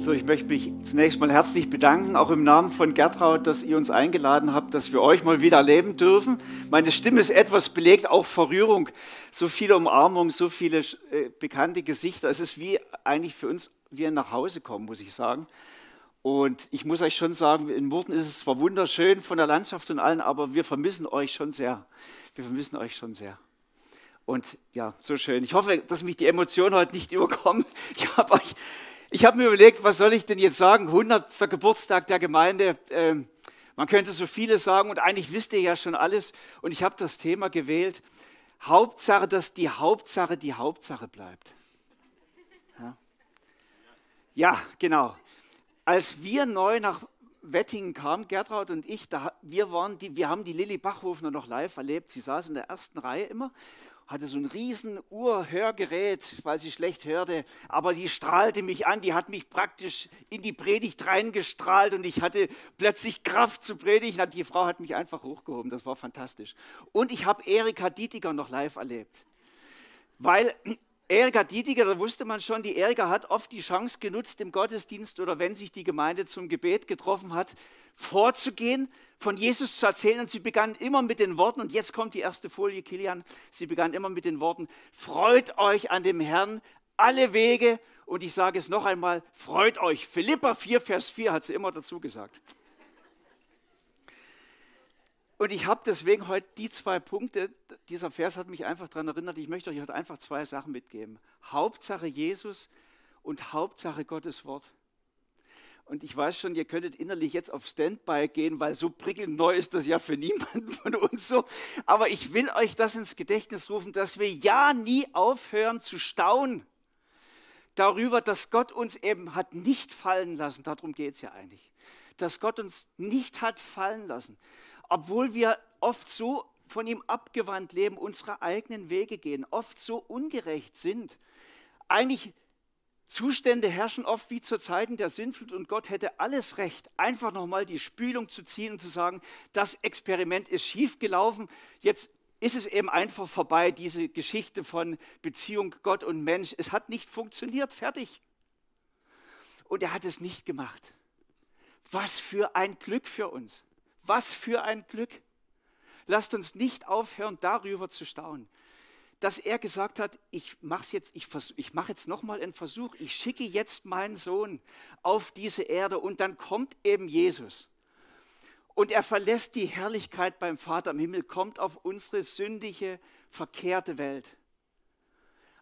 So, ich möchte mich zunächst mal herzlich bedanken, auch im Namen von Gertraud, dass ihr uns eingeladen habt, dass wir euch mal wieder erleben dürfen. Meine Stimme ist etwas belegt, auch vor Rührung. So viele Umarmungen, so viele bekannte Gesichter. Es ist wie eigentlich für uns, wie ein nach Hause kommen, muss ich sagen. Und ich muss euch schon sagen, in Murten ist es zwar wunderschön von der Landschaft und allen, aber wir vermissen euch schon sehr. Wir vermissen euch schon sehr. Und ja, so schön. Ich hoffe, dass mich die Emotionen heute nicht überkommen. Ich habe mir überlegt, was soll ich denn jetzt sagen? 100. Geburtstag der Gemeinde. Man könnte so vieles sagen und eigentlich wisst ihr ja schon alles. Und ich habe das Thema gewählt. Hauptsache, dass die Hauptsache Bleibt. Ja, genau. Als wir neu nach Wettingen kamen, Gertraud und ich, wir haben die Lilly Bachhofner noch live erlebt. Sie saß in der ersten Reihe immer, hatte so ein riesen Urhörgerät, weil sie schlecht hörte, aber die strahlte mich an, die hat mich praktisch in die Predigt reingestrahlt und ich hatte plötzlich Kraft zu predigen. Die Frau hat mich einfach hochgehoben, das war fantastisch. Und ich habe Erika Dietiger noch live erlebt, weil Erika Dietiger, da wusste man schon, die Erika hat oft die Chance genutzt, im Gottesdienst oder wenn sich die Gemeinde zum Gebet getroffen hat, vorzugehen, von Jesus zu erzählen. Und sie begann immer mit den Worten, und jetzt kommt die erste Folie, Kilian, sie begann immer mit den Worten, freut euch an dem Herrn alle Wege. Und ich sage es noch einmal, freut euch. Philipper 4, Vers 4 hat sie immer dazu gesagt. Und ich habe deswegen heute die 2 Punkte, dieser Vers hat mich einfach daran erinnert, ich möchte euch heute einfach 2 Sachen mitgeben. Hauptsache Jesus und Hauptsache Gottes Wort. Und ich weiß schon, ihr könntet innerlich jetzt auf Standby gehen, weil so prickelnd neu ist das ja für niemanden von uns so. Aber ich will euch das ins Gedächtnis rufen, dass wir ja nie aufhören zu staunen darüber, dass Gott uns eben hat nicht fallen lassen. Darum geht es ja eigentlich. Dass Gott uns nicht hat fallen lassen. Obwohl wir oft so von ihm abgewandt leben, unsere eigenen Wege gehen, oft so ungerecht sind. Eigentlich Zustände herrschen oft wie zu Zeiten der Sintflut und Gott hätte alles Recht, einfach nochmal die Spülung zu ziehen und zu sagen, das Experiment ist schiefgelaufen, jetzt ist es eben einfach vorbei, diese Geschichte von Beziehung Gott und Mensch. Es hat nicht funktioniert, fertig. Und er hat es nicht gemacht. Was für ein Glück für uns. Was für ein Glück. Lasst uns nicht aufhören, darüber zu staunen, dass er gesagt hat, ich mache jetzt nochmal einen Versuch, ich schicke jetzt meinen Sohn auf diese Erde und dann kommt eben Jesus. Und er verlässt die Herrlichkeit beim Vater im Himmel, kommt auf unsere sündige, verkehrte Welt.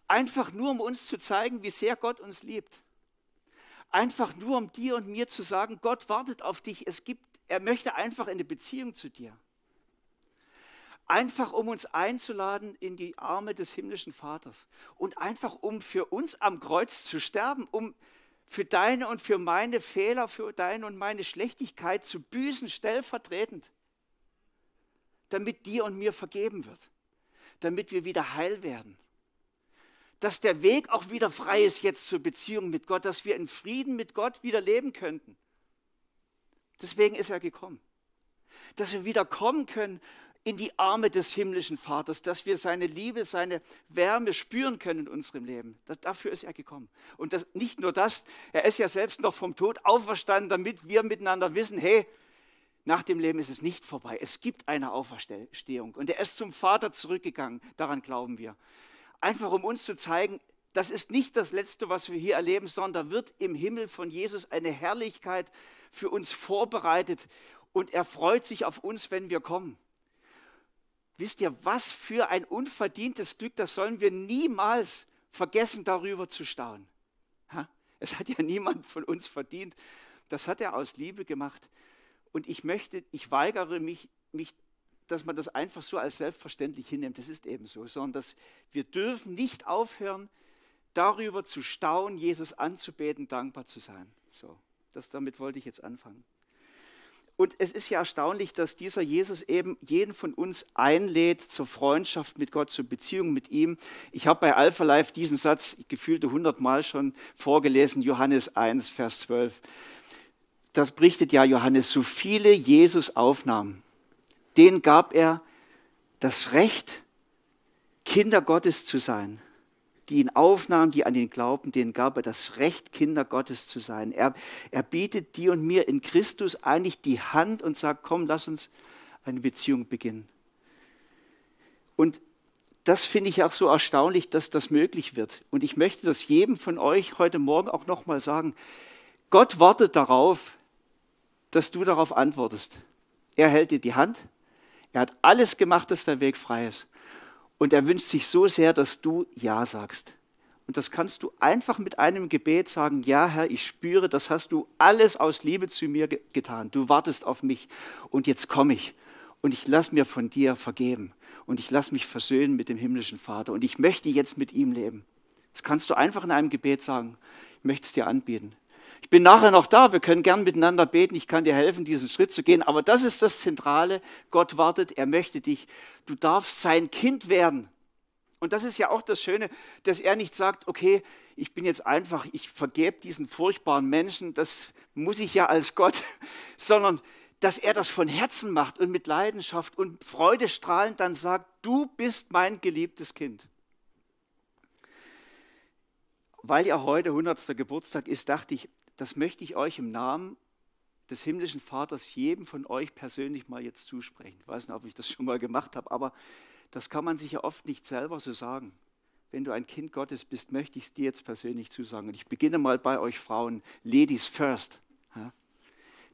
Einfach nur, um uns zu zeigen, wie sehr Gott uns liebt. Einfach nur, um dir und mir zu sagen, Gott wartet auf dich, er möchte einfach eine Beziehung zu dir. Einfach um uns einzuladen in die Arme des himmlischen Vaters. Und einfach um für uns am Kreuz zu sterben, um für deine und für meine Fehler, für deine und meine Schlechtigkeit zu büßen, stellvertretend. Damit dir und mir vergeben wird. Damit wir wieder heil werden. Dass der Weg auch wieder frei ist jetzt zur Beziehung mit Gott, dass wir in Frieden mit Gott wieder leben könnten. Deswegen ist er gekommen. Dass wir wieder kommen können in die Arme des himmlischen Vaters, dass wir seine Liebe, seine Wärme spüren können in unserem Leben. Dafür ist er gekommen. Und nicht nur das, er ist ja selbst noch vom Tod auferstanden, damit wir miteinander wissen, hey, nach dem Leben ist es nicht vorbei. Es gibt eine Auferstehung. Und er ist zum Vater zurückgegangen, daran glauben wir. Einfach um uns zu zeigen, das ist nicht das Letzte, was wir hier erleben, sondern da wird im Himmel von Jesus eine Herrlichkeit für uns vorbereitet und er freut sich auf uns, wenn wir kommen. Wisst ihr, was für ein unverdientes Glück, das sollen wir niemals vergessen, darüber zu staunen. Es hat ja niemand von uns verdient, das hat er aus Liebe gemacht. Und ich weigere mich, dass man das einfach so als selbstverständlich hinnimmt, das ist eben so, sondern wir dürfen nicht aufhören, darüber zu staunen, Jesus anzubeten, dankbar zu sein. So, damit wollte ich jetzt anfangen. Und es ist ja erstaunlich, dass dieser Jesus eben jeden von uns einlädt zur Freundschaft mit Gott, zur Beziehung mit ihm. Ich habe bei Alpha Life diesen Satz gefühlte 100 Mal schon vorgelesen, Johannes 1, Vers 12. Das berichtet ja Johannes, so viele Jesus aufnahmen, denen gab er das Recht, Kinder Gottes zu sein, die ihn aufnahmen, die an ihn glaubten, denen gab er das Recht, Kinder Gottes zu sein. Er bietet dir und mir in Christus eigentlich die Hand und sagt, komm, lass uns eine Beziehung beginnen. Und das finde ich auch so erstaunlich, dass das möglich wird. Und ich möchte das jedem von euch heute Morgen auch nochmal sagen. Gott wartet darauf, dass du darauf antwortest. Er hält dir die Hand. Er hat alles gemacht, dass der Weg frei ist. Und er wünscht sich so sehr, dass du Ja sagst. Und das kannst du einfach mit einem Gebet sagen, ja Herr, ich spüre, das hast du alles aus Liebe zu mir getan. Du wartest auf mich und jetzt komme ich. Und ich lasse mir von dir vergeben. Und ich lasse mich versöhnen mit dem himmlischen Vater. Und ich möchte jetzt mit ihm leben. Das kannst du einfach in einem Gebet sagen. Ich möchte es dir anbieten. Ich bin nachher noch da, wir können gern miteinander beten, ich kann dir helfen, diesen Schritt zu gehen, aber das ist das Zentrale, Gott wartet, er möchte dich, du darfst sein Kind werden. Und das ist ja auch das Schöne, dass er nicht sagt, okay, ich bin jetzt einfach, ich vergebe diesen furchtbaren Menschen, das muss ich ja als Gott, sondern dass er das von Herzen macht und mit Leidenschaft und freudestrahlend dann sagt, du bist mein geliebtes Kind. Weil ja heute 100. Geburtstag ist, dachte ich, das möchte ich euch im Namen des himmlischen Vaters jedem von euch persönlich mal jetzt zusprechen. Ich weiß nicht, ob ich das schon mal gemacht habe, aber das kann man sich ja oft nicht selber so sagen. Wenn du ein Kind Gottes bist, möchte ich es dir jetzt persönlich zusagen. Und ich beginne mal bei euch Frauen, Ladies first. Ja?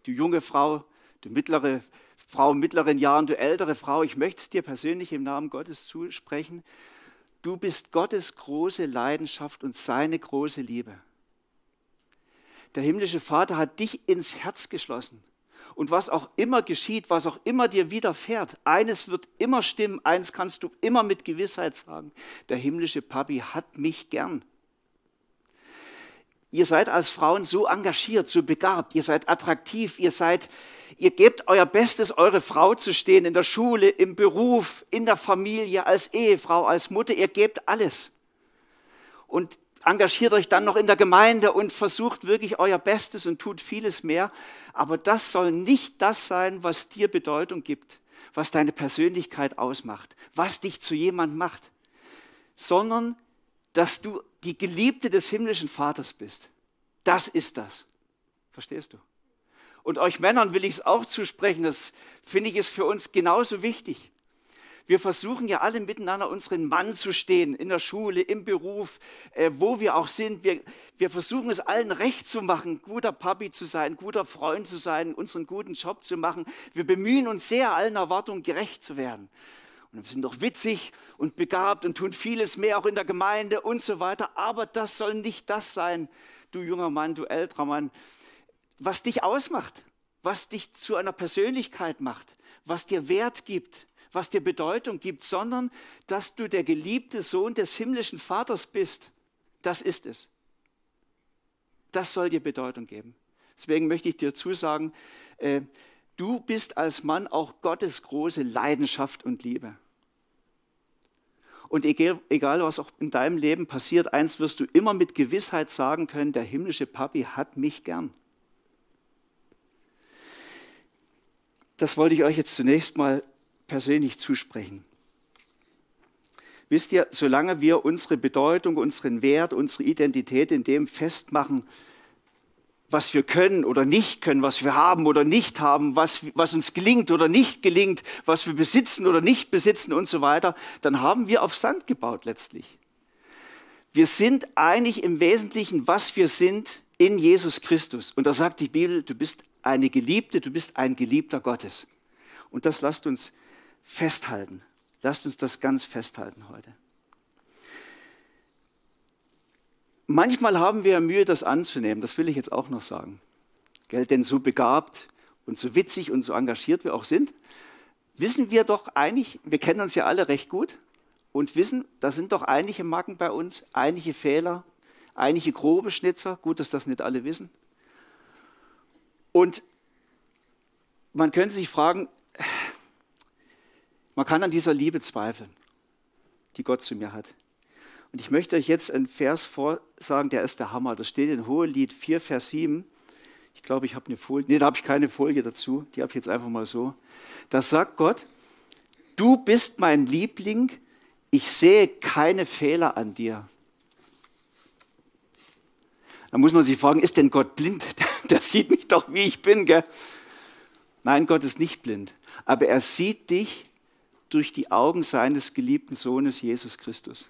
Du junge Frau, du mittlere Frau in mittleren Jahren, du ältere Frau, ich möchte es dir persönlich im Namen Gottes zusprechen. Du bist Gottes große Leidenschaft und seine große Liebe. Der himmlische Vater hat dich ins Herz geschlossen. Und was auch immer geschieht, was auch immer dir widerfährt, eines wird immer stimmen, eines kannst du immer mit Gewissheit sagen. Der himmlische Papi hat mich gern. Ihr seid als Frauen so engagiert, so begabt, ihr seid attraktiv, ihr gebt euer Bestes, eure Frau zu stehen in der Schule, im Beruf, in der Familie, als Ehefrau, als Mutter, ihr gebt alles. Und engagiert euch dann noch in der Gemeinde und versucht wirklich euer Bestes und tut vieles mehr. Aber das soll nicht das sein, was dir Bedeutung gibt, was deine Persönlichkeit ausmacht, was dich zu jemandem macht, sondern dass du die Geliebte des himmlischen Vaters bist. Das ist das. Verstehst du? Und euch Männern will ich es auch zusprechen, das finde ich ist für uns genauso wichtig. Wir versuchen ja alle miteinander unseren Mann zu stehen, in der Schule, im Beruf, wo wir auch sind. Wir versuchen es allen recht zu machen, guter Papi zu sein, guter Freund zu sein, unseren guten Job zu machen. Wir bemühen uns sehr, allen Erwartungen gerecht zu werden. Und wir sind doch witzig und begabt und tun vieles mehr auch in der Gemeinde und so weiter. Aber das soll nicht das sein, du junger Mann, du älterer Mann, was dich ausmacht, was dich zu einer Persönlichkeit macht, was dir Wert gibt, was dir Bedeutung gibt, sondern dass du der geliebte Sohn des himmlischen Vaters bist. Das ist es. Das soll dir Bedeutung geben. Deswegen möchte ich dir zusagen, du bist als Mann auch Gottes große Leidenschaft und Liebe. Und egal was auch in deinem Leben passiert, eins wirst du immer mit Gewissheit sagen können, der himmlische Papi hat mich gern. Das wollte ich euch jetzt zunächst mal persönlich zusprechen. Wisst ihr, solange wir unsere Bedeutung, unseren Wert, unsere Identität in dem festmachen, was wir können oder nicht können, was wir haben oder nicht haben, was uns gelingt oder nicht gelingt, was wir besitzen oder nicht besitzen und so weiter, dann haben wir auf Sand gebaut letztlich. Wir sind eigentlich im Wesentlichen, was wir sind in Jesus Christus. Und da sagt die Bibel, du bist eine Geliebte, du bist ein Geliebter Gottes. Und das lasst uns festhalten. Lasst uns das ganz festhalten heute. Manchmal haben wir Mühe, das anzunehmen, das will ich jetzt auch noch sagen. Gell? Denn so begabt und so witzig und so engagiert wir auch sind, wissen wir doch eigentlich, wir kennen uns ja alle recht gut und wissen, da sind doch einige Macken bei uns, einige Fehler, einige grobe Schnitzer, gut, dass das nicht alle wissen. Und man könnte sich fragen, man kann an dieser Liebe zweifeln, die Gott zu mir hat. Und ich möchte euch jetzt einen Vers vorsagen, der ist der Hammer. Das steht in Hohelied 4, Vers 7. Ich glaube, ich habe eine Folie. Nee, da habe ich keine Folie dazu. Die habe ich jetzt einfach mal so. Da sagt Gott, du bist mein Liebling, ich sehe keine Fehler an dir. Da muss man sich fragen, ist denn Gott blind? Der sieht mich doch, wie ich bin, gell? Nein, Gott ist nicht blind. Aber er sieht dich durch die Augen seines geliebten Sohnes Jesus Christus.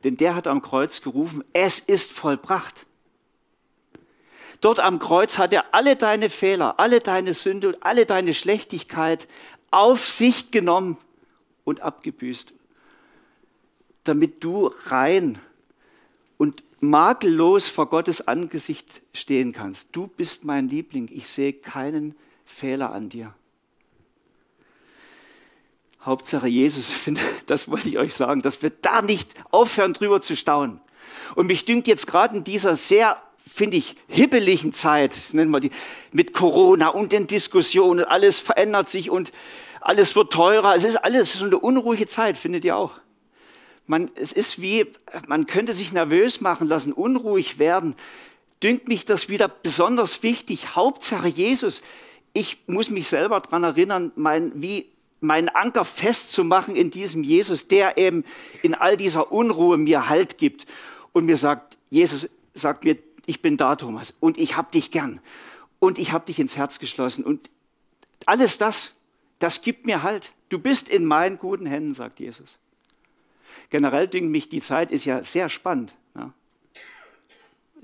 Denn der hat am Kreuz gerufen, es ist vollbracht. Dort am Kreuz hat er alle deine Fehler, alle deine Sünde und alle deine Schlechtigkeit auf sich genommen und abgebüßt, damit du rein und makellos vor Gottes Angesicht stehen kannst. Du bist mein Liebling, ich sehe keinen Fehler an dir. Hauptsache Jesus, das wollte ich euch sagen, dass wir da nicht aufhören, drüber zu staunen. Und mich dünkt jetzt gerade in dieser sehr, finde ich, hibbeligen Zeit, das nennen wir die, mit Corona und den Diskussionen, alles verändert sich und alles wird teurer. Es ist alles so eine unruhige Zeit, findet ihr auch? Es ist wie, man könnte sich nervös machen lassen, unruhig werden. Dünkt mich das wieder besonders wichtig. Hauptsache Jesus. Ich muss mich selber daran erinnern, meinen Anker festzumachen in diesem Jesus, der eben in all dieser Unruhe mir Halt gibt und mir sagt, Jesus sagt mir, ich bin da, Thomas, und ich habe dich gern und ich habe dich ins Herz geschlossen und alles das gibt mir Halt. Du bist in meinen guten Händen, sagt Jesus. Generell dünkt mich, die Zeit ist ja sehr spannend. Ja.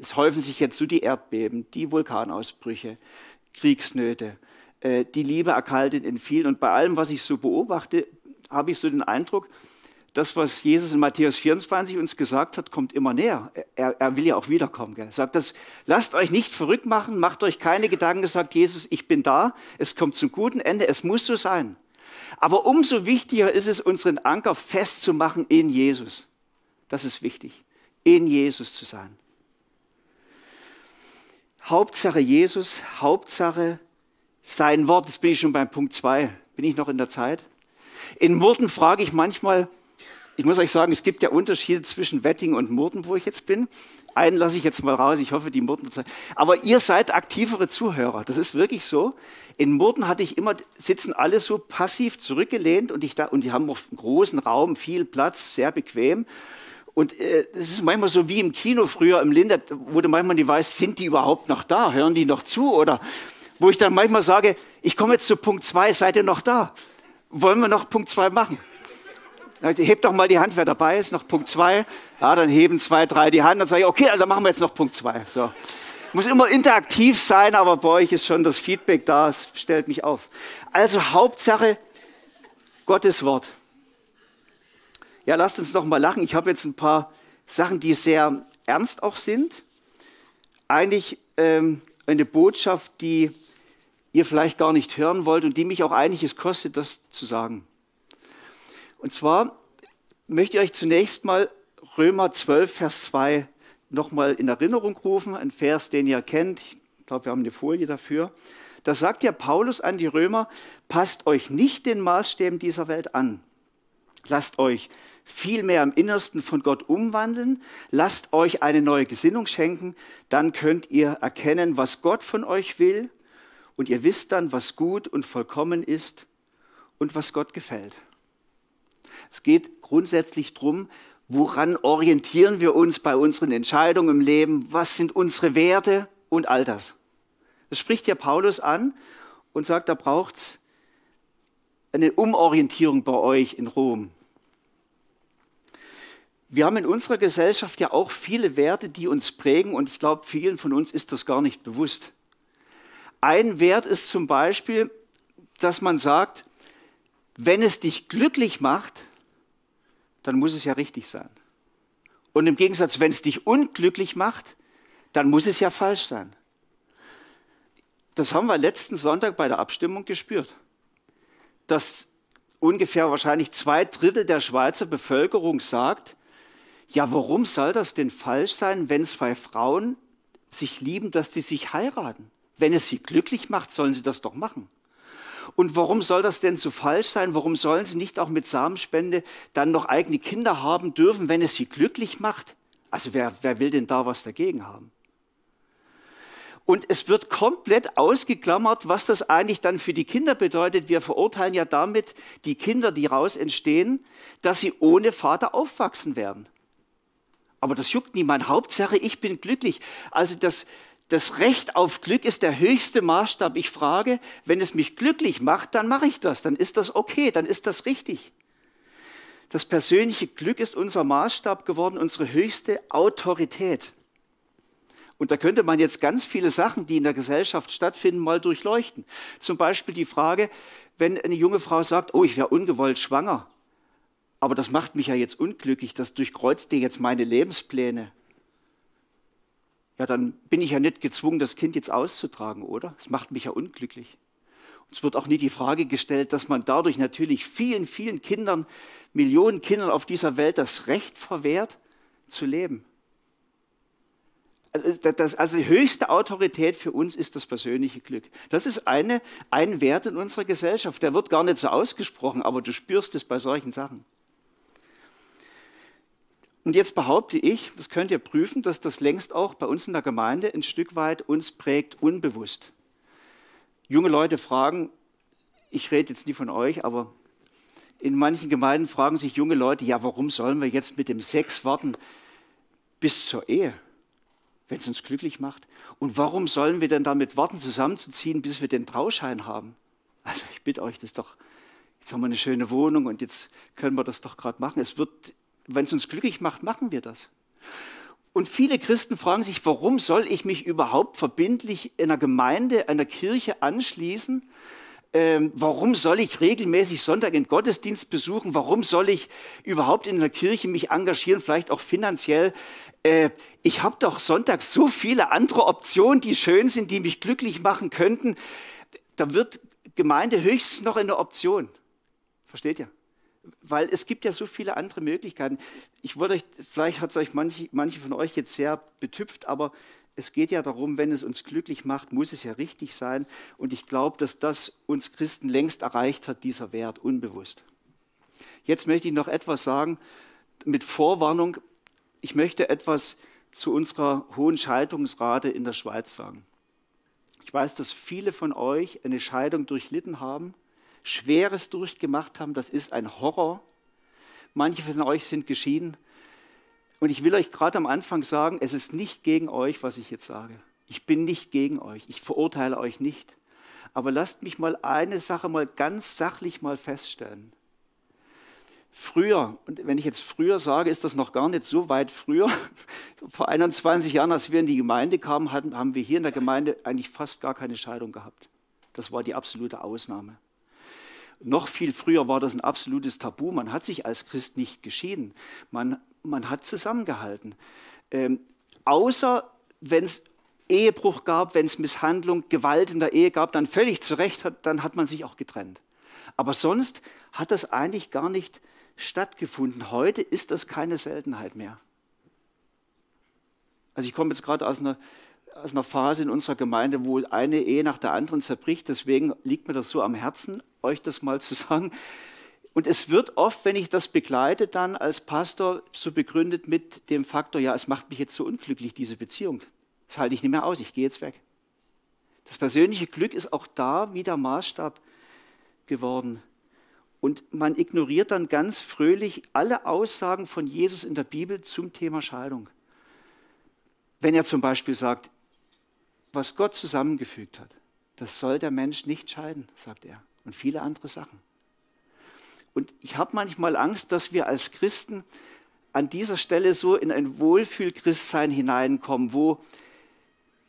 Es häufen sich jetzt so die Erdbeben, die Vulkanausbrüche, Kriegsnöte, die Liebe erkaltet in vielen. Und bei allem, was ich so beobachte, habe ich so den Eindruck, das, was Jesus in Matthäus 24 uns gesagt hat, kommt immer näher. Er will ja auch wiederkommen. Gell? Er sagt das, lasst euch nicht verrückt machen, macht euch keine Gedanken, sagt Jesus, ich bin da, es kommt zum guten Ende, es muss so sein. Aber umso wichtiger ist es, unseren Anker festzumachen in Jesus. Das ist wichtig, in Jesus zu sein. Hauptsache Jesus, Hauptsache sein Wort. Jetzt bin ich schon beim Punkt 2. Bin ich noch in der Zeit? In Murten frage ich manchmal, ich muss euch sagen, es gibt ja Unterschiede zwischen Wettingen und Murten, wo ich jetzt bin. Einen lasse ich jetzt mal raus, ich hoffe, die Murten. Aber ihr seid aktivere Zuhörer, das ist wirklich so. In Murten hatte ich immer, sitzen alle so passiv zurückgelehnt und die haben auch einen großen Raum, viel Platz, sehr bequem. Und es ist manchmal so wie im Kino früher im Lindert, wo du manchmal nicht weißt, sind die überhaupt noch da? Hören die noch zu? Oder wo ich dann manchmal sage, ich komme jetzt zu Punkt 2, seid ihr noch da? Wollen wir noch Punkt 2 machen? Hebt doch mal die Hand, wer dabei ist, noch Punkt 2. Ja, dann heben 2, 3 die Hand, dann sage ich, okay, dann machen wir jetzt noch Punkt 2. So. Muss immer interaktiv sein, aber bei euch ist schon das Feedback da, es stellt mich auf. Also Hauptsache Gottes Wort. Ja, lasst uns noch mal lachen. Ich habe jetzt ein paar Sachen, die sehr ernst auch sind. Eigentlich eine Botschaft, die ihr vielleicht gar nicht hören wollt und die mich auch einiges kostet, das zu sagen. Und zwar möchte ich euch zunächst mal Römer 12, Vers 2 nochmal in Erinnerung rufen, ein Vers, den ihr kennt. Ich glaube, wir haben eine Folie dafür. Da sagt ja Paulus an die Römer, passt euch nicht den Maßstäben dieser Welt an. Lasst euch vielmehr im Innersten von Gott umwandeln. Lasst euch eine neue Gesinnung schenken. Dann könnt ihr erkennen, was Gott von euch will. Und ihr wisst dann, was gut und vollkommen ist und was Gott gefällt. Es geht grundsätzlich darum, woran orientieren wir uns bei unseren Entscheidungen im Leben, was sind unsere Werte und all das. Das spricht ja Paulus an und sagt, da braucht es eine Umorientierung bei euch in Rom. Wir haben in unserer Gesellschaft ja auch viele Werte, die uns prägen und ich glaube, vielen von uns ist das gar nicht bewusst. Ein Wert ist zum Beispiel, dass man sagt, wenn es dich glücklich macht, dann muss es ja richtig sein. Und im Gegensatz, wenn es dich unglücklich macht, dann muss es ja falsch sein. Das haben wir letzten Sonntag bei der Abstimmung gespürt. Dass ungefähr wahrscheinlich 2/3 der Schweizer Bevölkerung sagt, ja, warum soll das denn falsch sein, wenn 2 Frauen sich lieben, dass die sich heiraten? Wenn es sie glücklich macht, sollen sie das doch machen. Und warum soll das denn so falsch sein? Warum sollen sie nicht auch mit Samenspende dann noch eigene Kinder haben dürfen, wenn es sie glücklich macht? Also wer will denn da was dagegen haben? Und es wird komplett ausgeklammert, was das eigentlich dann für die Kinder bedeutet. Wir verurteilen ja damit die Kinder, die raus entstehen, dass sie ohne Vater aufwachsen werden. aber das juckt niemand. Hauptsache, ich bin glücklich. Also das Recht auf Glück ist der höchste Maßstab. Ich frage, wenn es mich glücklich macht, dann mache ich das. Dann ist das okay, dann ist das richtig. Das persönliche Glück ist unser Maßstab geworden, unsere höchste Autorität. Und da könnte man jetzt ganz viele Sachen, die in der Gesellschaft stattfinden, mal durchleuchten. Zum Beispiel die Frage, wenn eine junge Frau sagt, oh, ich wäre ungewollt schwanger, aber das macht mich ja jetzt unglücklich, das durchkreuzt dir jetzt meine Lebenspläne. Ja, dann bin ich ja nicht gezwungen, das Kind jetzt auszutragen, oder? Das macht mich ja unglücklich. Es wird auch nie die Frage gestellt, dass man dadurch natürlich vielen, vielen Kindern, Millionen Kindern auf dieser Welt das Recht verwehrt, zu leben. Also die höchste Autorität für uns ist das persönliche Glück. Das ist ein Wert in unserer Gesellschaft. Der wird gar nicht so ausgesprochen, aber du spürst es bei solchen Sachen. Und jetzt behaupte ich, das könnt ihr prüfen, dass das längst auch bei uns in der Gemeinde ein Stück weit uns prägt, unbewusst. Junge Leute fragen, ich rede jetzt nie von euch, aber in manchen Gemeinden fragen sich junge Leute, ja, warum sollen wir jetzt mit dem Sex warten bis zur Ehe, wenn es uns glücklich macht? Und warum sollen wir denn damit warten, zusammenzuziehen, bis wir den Trauschein haben? Also ich bitte euch, jetzt haben wir eine schöne Wohnung und jetzt können wir das doch gerade machen. Wenn es uns glücklich macht, machen wir das. Und viele Christen fragen sich, warum soll ich mich überhaupt verbindlich in einer Gemeinde, einer Kirche anschließen? Warum soll ich regelmäßig Sonntag in Gottesdienst besuchen? Warum soll ich überhaupt in einer Kirche mich engagieren, vielleicht auch finanziell? Ich habe doch sonntags so viele andere Optionen, die schön sind, die mich glücklich machen könnten. Da wird Gemeinde höchstens noch eine Option. Versteht ihr? Weil es gibt ja so viele andere Möglichkeiten. Vielleicht hat es euch manche von euch jetzt sehr betüpft, aber es geht ja darum, wenn es uns glücklich macht, muss es ja richtig sein. Und ich glaube, dass das uns Christen längst erreicht hat, dieser Wert, unbewusst. Jetzt möchte ich noch etwas sagen mit Vorwarnung. Ich möchte etwas zu unserer hohen Scheidungsrate in der Schweiz sagen. Ich weiß, dass viele von euch eine Scheidung durchlitten haben, Schweres durchgemacht haben, das ist ein Horror. Manche von euch sind geschieden. Und ich will euch gerade am Anfang sagen, es ist nicht gegen euch, was ich jetzt sage. Ich bin nicht gegen euch, ich verurteile euch nicht. Aber lasst mich mal eine Sache mal ganz sachlich mal feststellen. Früher, und wenn ich jetzt früher sage, ist das noch gar nicht so weit früher, vor 21 Jahren, als wir in die Gemeinde kamen, haben wir hier in der Gemeinde eigentlich fast gar keine Scheidung gehabt. Das war die absolute Ausnahme. Noch viel früher war das ein absolutes Tabu. Man hat sich als Christ nicht geschieden. Man hat zusammengehalten. Außer wenn es Ehebruch gab, wenn es Misshandlung, Gewalt in der Ehe gab, dann völlig zu Recht, dann hat man sich auch getrennt. Aber sonst hat das eigentlich gar nicht stattgefunden. Heute ist das keine Seltenheit mehr. Also ich komme jetzt gerade aus einer Phase in unserer Gemeinde, wo eine Ehe nach der anderen zerbricht. Deswegen liegt mir das so am Herzen, euch das mal zu sagen. Und es wird oft, wenn ich das begleite, dann als Pastor so begründet mit dem Faktor, ja, es macht mich jetzt so unglücklich, diese Beziehung. Das halte ich nicht mehr aus, ich gehe jetzt weg. Das persönliche Glück ist auch da wieder Maßstab geworden. Und man ignoriert dann ganz fröhlich alle Aussagen von Jesus in der Bibel zum Thema Scheidung. Wenn er zum Beispiel sagt, was Gott zusammengefügt hat, das soll der Mensch nicht scheiden, sagt er. Und viele andere Sachen. Und ich habe manchmal Angst, dass wir als Christen an dieser Stelle so in ein Wohlfühl-Christsein hineinkommen, wo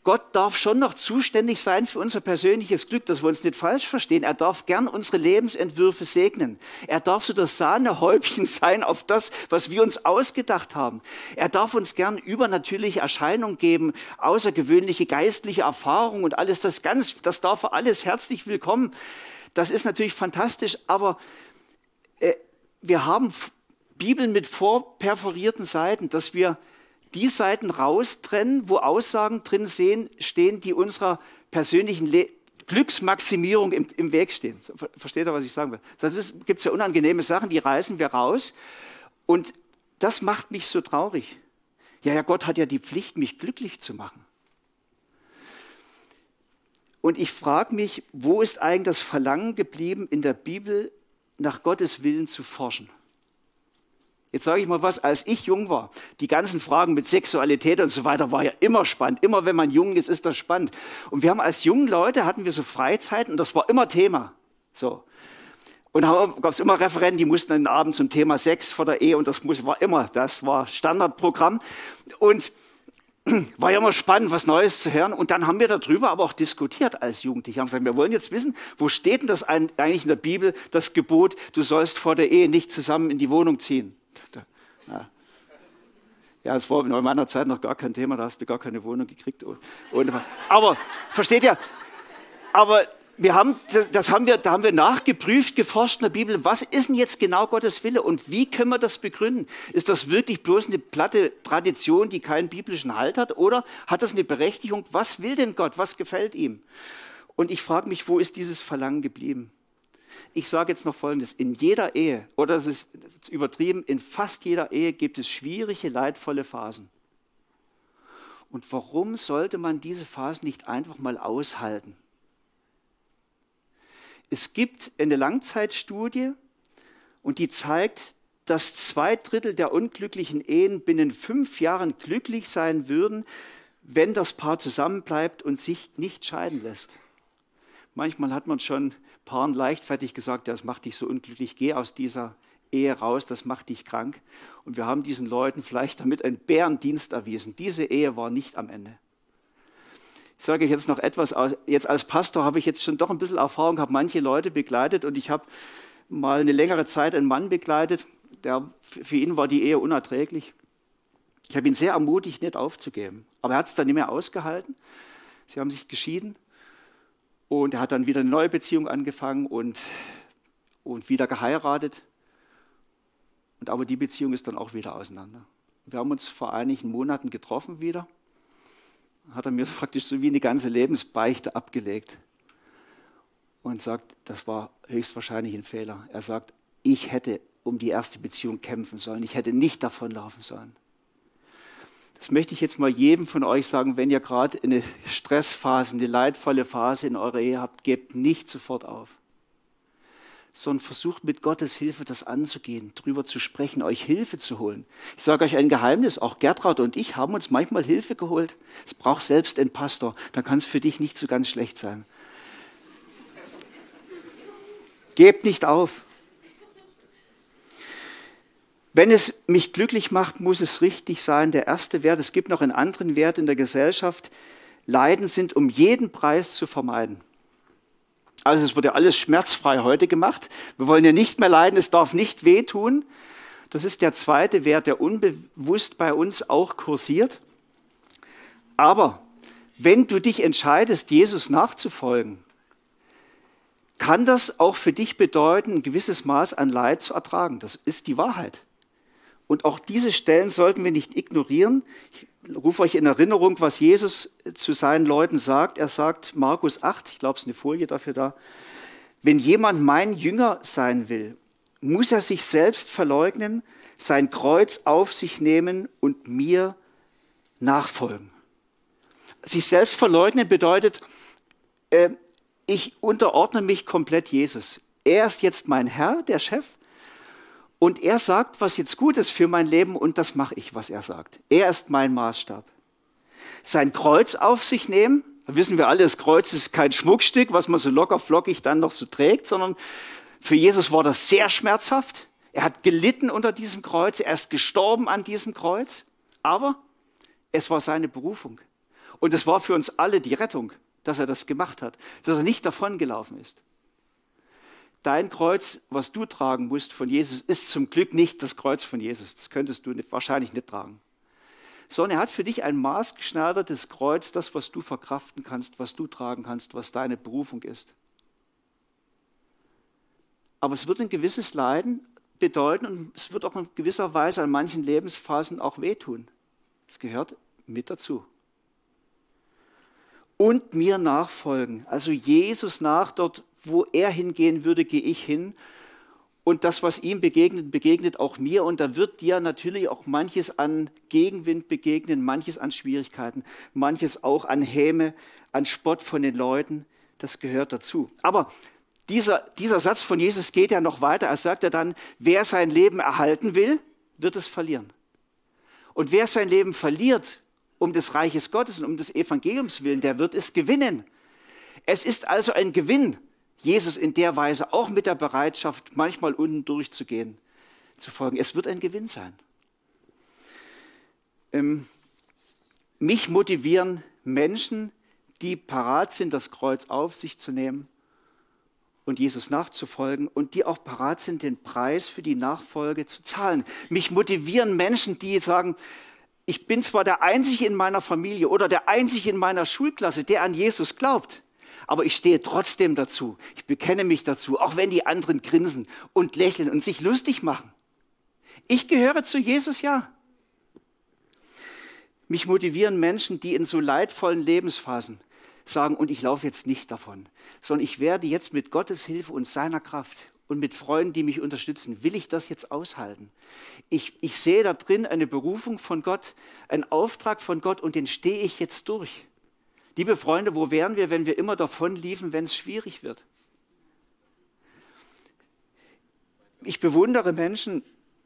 Gott darf schon noch zuständig sein für unser persönliches Glück, dass wir uns nicht falsch verstehen. Er darf gern unsere Lebensentwürfe segnen. Er darf so das Sahnehäubchen sein auf das, was wir uns ausgedacht haben. Er darf uns gern übernatürliche Erscheinungen geben, außergewöhnliche geistliche Erfahrungen und alles das darf er alles herzlich willkommen. Das ist natürlich fantastisch, aber wir haben Bibeln mit vorperforierten Seiten, dass wir die Seiten raustrennen, wo Aussagen drin stehen, die unserer persönlichen Glücksmaximierung im Weg stehen. Versteht ihr, was ich sagen will? Sonst gibt es ja unangenehme Sachen, die reißen wir raus. Und das macht mich so traurig. Ja, Gott hat ja die Pflicht, mich glücklich zu machen. Und ich frage mich, wo ist eigentlich das Verlangen geblieben, in der Bibel nach Gottes Willen zu forschen? Jetzt sage ich mal was, als ich jung war, die ganzen Fragen mit Sexualität und so weiter war ja immer spannend. Immer wenn man jung ist, ist das spannend. Und wir haben als junge Leute, hatten wir so Freizeiten und das war immer Thema. So. Und da gab es immer Referenten, die mussten einen Abend zum Thema Sex vor der Ehe und das war Standardprogramm. Und war ja immer spannend, was Neues zu hören. Und dann haben wir darüber aber auch diskutiert als Jugendliche. Haben gesagt, wir wollen jetzt wissen, wo steht denn das eigentlich in der Bibel, das Gebot, du sollst vor der Ehe nicht zusammen in die Wohnung ziehen. Ja, das war in meiner Zeit noch gar kein Thema, da hast du gar keine Wohnung gekriegt. Aber, versteht ihr? Aber da haben wir nachgeprüft, geforscht in der Bibel, was ist denn jetzt genau Gottes Wille und wie können wir das begründen? Ist das wirklich bloß eine platte Tradition, die keinen biblischen Halt hat, oder hat das eine Berechtigung? Was will denn Gott? Was gefällt ihm? Und ich frage mich, wo ist dieses Verlangen geblieben? Ich sage jetzt noch Folgendes, in jeder Ehe, oder das ist übertrieben, in fast jeder Ehe gibt es schwierige, leidvolle Phasen. Und warum sollte man diese Phasen nicht einfach mal aushalten? Es gibt eine Langzeitstudie und die zeigt, dass 2/3 der unglücklichen Ehen binnen 5 Jahren glücklich sein würden, wenn das Paar zusammenbleibt und sich nicht scheiden lässt. Manchmal hat man schon Paaren leichtfertig gesagt, das macht dich so unglücklich, geh aus dieser Ehe raus, das macht dich krank. Und wir haben diesen Leuten vielleicht damit einen Bärendienst erwiesen. Diese Ehe war nicht am Ende. Ich sage euch jetzt noch etwas, jetzt als Pastor habe ich jetzt schon doch ein bisschen Erfahrung, habe manche Leute begleitet und ich habe mal eine längere Zeit einen Mann begleitet, für ihn war die Ehe unerträglich. Ich habe ihn sehr ermutigt, nicht aufzugeben, aber er hat es dann nicht mehr ausgehalten. Sie haben sich geschieden und er hat dann wieder eine neue Beziehung angefangen und wieder geheiratet. Aber die Beziehung ist dann auch wieder auseinander. Wir haben uns vor einigen Monaten getroffen wieder. Hat er mir praktisch so wie eine ganze Lebensbeichte abgelegt und sagt, das war höchstwahrscheinlich ein Fehler. Er sagt, ich hätte um die erste Beziehung kämpfen sollen, ich hätte nicht davonlaufen sollen. Das möchte ich jetzt mal jedem von euch sagen, wenn ihr gerade eine Stressphase, eine leidvolle Phase in eurer Ehe habt, gebt nicht sofort auf, sondern versucht mit Gottes Hilfe das anzugehen, drüber zu sprechen, euch Hilfe zu holen. Ich sage euch ein Geheimnis, auch Gertraud und ich haben uns manchmal Hilfe geholt. Es braucht selbst einen Pastor, dann kann es für dich nicht so ganz schlecht sein. Gebt nicht auf. Wenn es mich glücklich macht, muss es richtig sein. Der erste Wert, es gibt noch einen anderen Wert in der Gesellschaft, Leiden sind um jeden Preis zu vermeiden. Also es wird ja alles schmerzfrei heute gemacht. Wir wollen ja nicht mehr leiden, es darf nicht wehtun. Das ist der zweite Wert, der unbewusst bei uns auch kursiert. Aber wenn du dich entscheidest, Jesus nachzufolgen, kann das auch für dich bedeuten, ein gewisses Maß an Leid zu ertragen. Das ist die Wahrheit. Und auch diese Stellen sollten wir nicht ignorieren. Ich rufe euch in Erinnerung, was Jesus zu seinen Leuten sagt. Er sagt, Markus 8, ich glaube, es ist eine Folie dafür da, wenn jemand mein Jünger sein will, muss er sich selbst verleugnen, sein Kreuz auf sich nehmen und mir nachfolgen. Sich selbst verleugnen bedeutet, ich unterordne mich komplett Jesus. Er ist jetzt mein Herr, der Chef, und er sagt, was jetzt gut ist für mein Leben, und das mache ich, was er sagt. Er ist mein Maßstab. Sein Kreuz auf sich nehmen, da wissen wir alle, das Kreuz ist kein Schmuckstück, was man so locker flockig dann noch so trägt, sondern für Jesus war das sehr schmerzhaft. Er hat gelitten unter diesem Kreuz, er ist gestorben an diesem Kreuz, aber es war seine Berufung. Und es war für uns alle die Rettung, dass er das gemacht hat, dass er nicht davongelaufen ist. Dein Kreuz, was du tragen musst von Jesus, ist zum Glück nicht das Kreuz von Jesus. Das könntest du wahrscheinlich nicht tragen. Sondern er hat für dich ein maßgeschneidertes Kreuz, das, was du verkraften kannst, was du tragen kannst, was deine Berufung ist. Aber es wird ein gewisses Leiden bedeuten und es wird auch in gewisser Weise an manchen Lebensphasen auch wehtun. Das gehört mit dazu. Und mir nachfolgen, also Jesus nach, dort wo er hingehen würde, gehe ich hin. Und das, was ihm begegnet, begegnet auch mir. Und da wird dir natürlich auch manches an Gegenwind begegnen, manches an Schwierigkeiten, manches auch an Häme, an Spott von den Leuten. Das gehört dazu. Aber dieser Satz von Jesus geht ja noch weiter. Er sagt ja dann, wer sein Leben erhalten will, wird es verlieren. Und wer sein Leben verliert, um des Reiches Gottes und um des Evangeliums willen, der wird es gewinnen. Es ist also ein Gewinn, Jesus in der Weise auch mit der Bereitschaft, manchmal unten durchzugehen, zu folgen. Es wird ein Gewinn sein. Mich motivieren Menschen, die parat sind, das Kreuz auf sich zu nehmen und Jesus nachzufolgen und die auch parat sind, den Preis für die Nachfolge zu zahlen. Mich motivieren Menschen, die sagen, ich bin zwar der Einzige in meiner Familie oder der Einzige in meiner Schulklasse, der an Jesus glaubt, aber ich stehe trotzdem dazu. Ich bekenne mich dazu, auch wenn die anderen grinsen und lächeln und sich lustig machen. Ich gehöre zu Jesus, ja. Mich motivieren Menschen, die in so leidvollen Lebensphasen sagen, und ich laufe jetzt nicht davon, sondern ich werde jetzt mit Gottes Hilfe und seiner Kraft und mit Freunden, die mich unterstützen, will ich das jetzt aushalten. Ich sehe da drin eine Berufung von Gott, einen Auftrag von Gott und den stehe ich jetzt durch. Liebe Freunde, wo wären wir, wenn wir immer davon liefen, wenn es schwierig wird? Ich bewundere Menschen,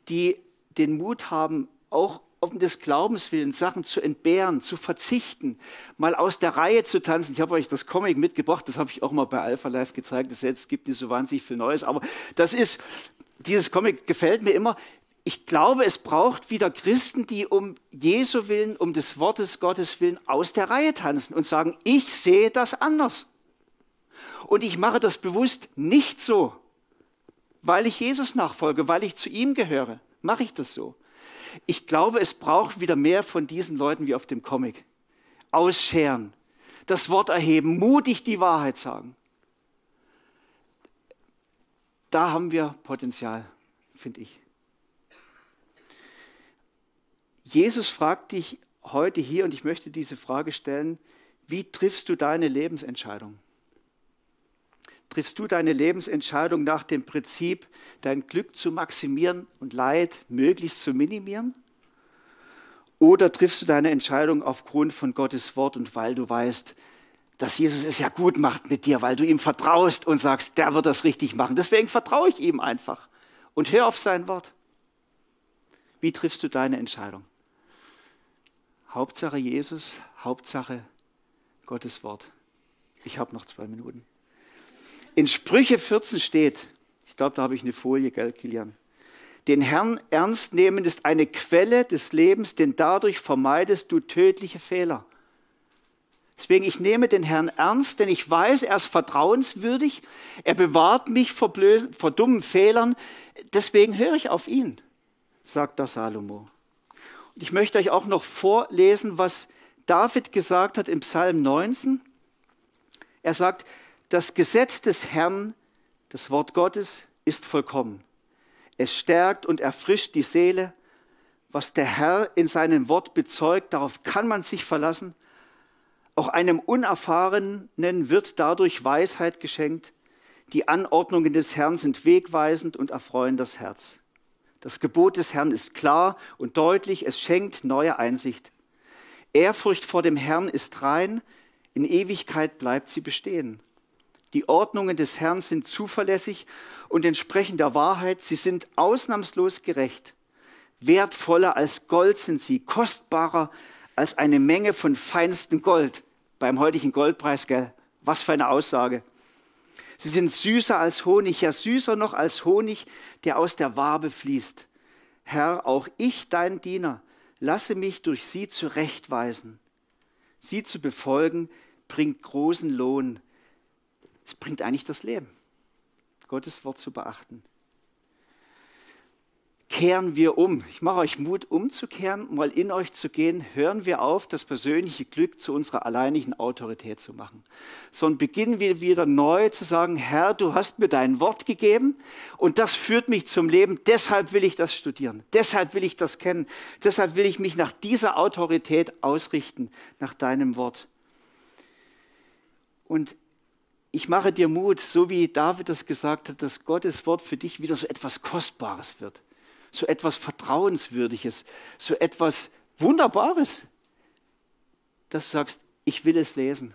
die den Mut haben, auch um des Glaubens willen Sachen zu entbehren, zu verzichten, mal aus der Reihe zu tanzen. Ich habe euch das Comic mitgebracht, das habe ich auch mal bei Alpha Life gezeigt. Es gibt nicht so wahnsinnig viel Neues, aber dieses Comic gefällt mir immer. Ich glaube, es braucht wieder Christen, die um Jesu willen, um des Wortes Gottes willen aus der Reihe tanzen und sagen, ich sehe das anders. Und ich mache das bewusst nicht so, weil ich Jesus nachfolge, weil ich zu ihm gehöre, mache ich das so. Ich glaube, es braucht wieder mehr von diesen Leuten wie auf dem Comic. Ausscheren, das Wort erheben, mutig die Wahrheit sagen. Da haben wir Potenzial, finde ich. Jesus fragt dich heute hier, und ich möchte diese Frage stellen, wie triffst du deine Lebensentscheidung? Triffst du deine Lebensentscheidung nach dem Prinzip, dein Glück zu maximieren und Leid möglichst zu minimieren? Oder triffst du deine Entscheidung aufgrund von Gottes Wort und weil du weißt, dass Jesus es ja gut macht mit dir, weil du ihm vertraust und sagst, der wird das richtig machen. Deswegen vertraue ich ihm einfach und hör auf sein Wort. Wie triffst du deine Entscheidung? Hauptsache Jesus, Hauptsache Gottes Wort. Ich habe noch 2 Minuten. In Sprüche 14 steht, ich glaube, da habe ich eine Folie, gell, Kilian? Den Herrn ernst nehmen ist eine Quelle des Lebens, denn dadurch vermeidest du tödliche Fehler. Deswegen, ich nehme den Herrn ernst, denn ich weiß, er ist vertrauenswürdig, er bewahrt mich vor dummen Fehlern, deswegen höre ich auf ihn, sagt der Salomo. Und ich möchte euch auch noch vorlesen, was David gesagt hat im Psalm 19. Er sagt, das Gesetz des Herrn, das Wort Gottes, ist vollkommen. Es stärkt und erfrischt die Seele. Was der Herr in seinem Wort bezeugt, darauf kann man sich verlassen. Auch einem Unerfahrenen wird dadurch Weisheit geschenkt. Die Anordnungen des Herrn sind wegweisend und erfreuen das Herz. Das Gebot des Herrn ist klar und deutlich, es schenkt neue Einsicht. Ehrfurcht vor dem Herrn ist rein, in Ewigkeit bleibt sie bestehen. Die Ordnungen des Herrn sind zuverlässig und entsprechen der Wahrheit. Sie sind ausnahmslos gerecht. Wertvoller als Gold sind sie, kostbarer als eine Menge von feinstem Gold. Beim heutigen Goldpreis, gell? Was für eine Aussage. Sie sind süßer als Honig, ja süßer noch als Honig, der aus der Wabe fließt. Herr, auch ich, dein Diener, lasse mich durch sie zurechtweisen. Sie zu befolgen, bringt großen Lohn. Es bringt eigentlich das Leben, Gottes Wort zu beachten. Kehren wir um. Ich mache euch Mut, umzukehren, mal in euch zu gehen. Hören wir auf, das persönliche Glück zu unserer alleinigen Autorität zu machen. Sondern beginnen wir wieder neu zu sagen, Herr, du hast mir dein Wort gegeben und das führt mich zum Leben. Deshalb will ich das studieren. Deshalb will ich das kennen. Deshalb will ich mich nach dieser Autorität ausrichten, nach deinem Wort. Und ich mache dir Mut, so wie David das gesagt hat, dass Gottes Wort für dich wieder so etwas Kostbares wird. So etwas Vertrauenswürdiges, so etwas Wunderbares, dass du sagst, ich will es lesen.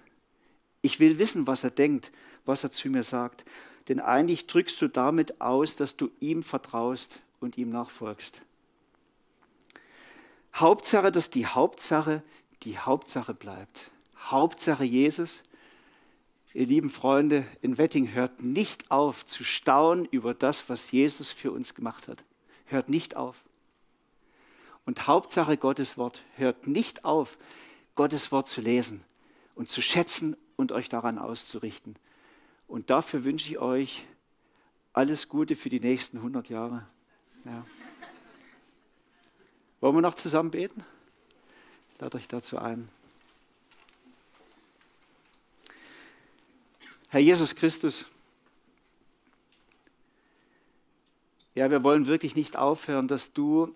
Ich will wissen, was er denkt, was er zu mir sagt. Denn eigentlich drückst du damit aus, dass du ihm vertraust und ihm nachfolgst. Hauptsache, dass die Hauptsache bleibt. Hauptsache Jesus. Ihr lieben Freunde in Wettingen, hört nicht auf zu staunen über das, was Jesus für uns gemacht hat. Hört nicht auf. Und Hauptsache Gottes Wort, hört nicht auf, Gottes Wort zu lesen und zu schätzen und euch daran auszurichten. Und dafür wünsche ich euch alles Gute für die nächsten 100 Jahre. Ja. Wollen wir noch zusammen beten? Ich lade euch dazu ein. Herr Jesus Christus, ja, wir wollen wirklich nicht aufhören, dass du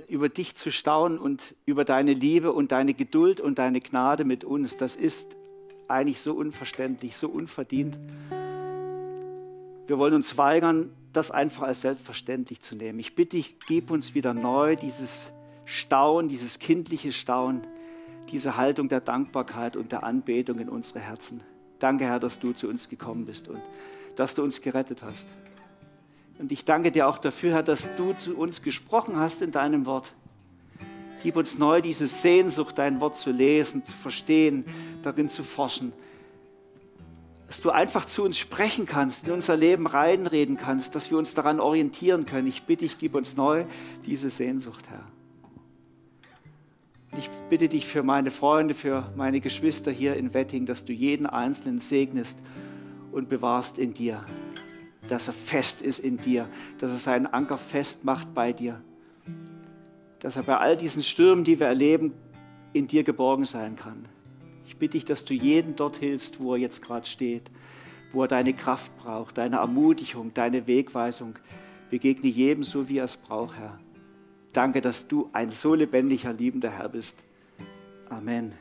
über dich zu staunen und über deine Liebe und deine Geduld und deine Gnade mit uns, das ist eigentlich so unverständlich, so unverdient. Wir wollen uns weigern, das einfach als selbstverständlich zu nehmen. Ich bitte dich, gib uns wieder neu dieses Staunen, dieses kindliche Staunen, diese Haltung der Dankbarkeit und der Anbetung in unsere Herzen. Danke, Herr, dass du zu uns gekommen bist und dass du uns gerettet hast. Und ich danke dir auch dafür, Herr, dass du zu uns gesprochen hast in deinem Wort. Gib uns neu diese Sehnsucht, dein Wort zu lesen, zu verstehen, darin zu forschen. Dass du einfach zu uns sprechen kannst, in unser Leben reinreden kannst, dass wir uns daran orientieren können. Ich bitte dich, gib uns neu diese Sehnsucht, Herr. Ich bitte dich für meine Freunde, für meine Geschwister hier in Wettingen, dass du jeden Einzelnen segnest und bewahrst in dir, dass er fest ist in dir, dass er seinen Anker fest macht bei dir, dass er bei all diesen Stürmen, die wir erleben, in dir geborgen sein kann. Ich bitte dich, dass du jedem dort hilfst, wo er jetzt gerade steht, wo er deine Kraft braucht, deine Ermutigung, deine Wegweisung. Begegne jedem so, wie er es braucht, Herr. Danke, dass du ein so lebendiger, liebender Herr bist. Amen.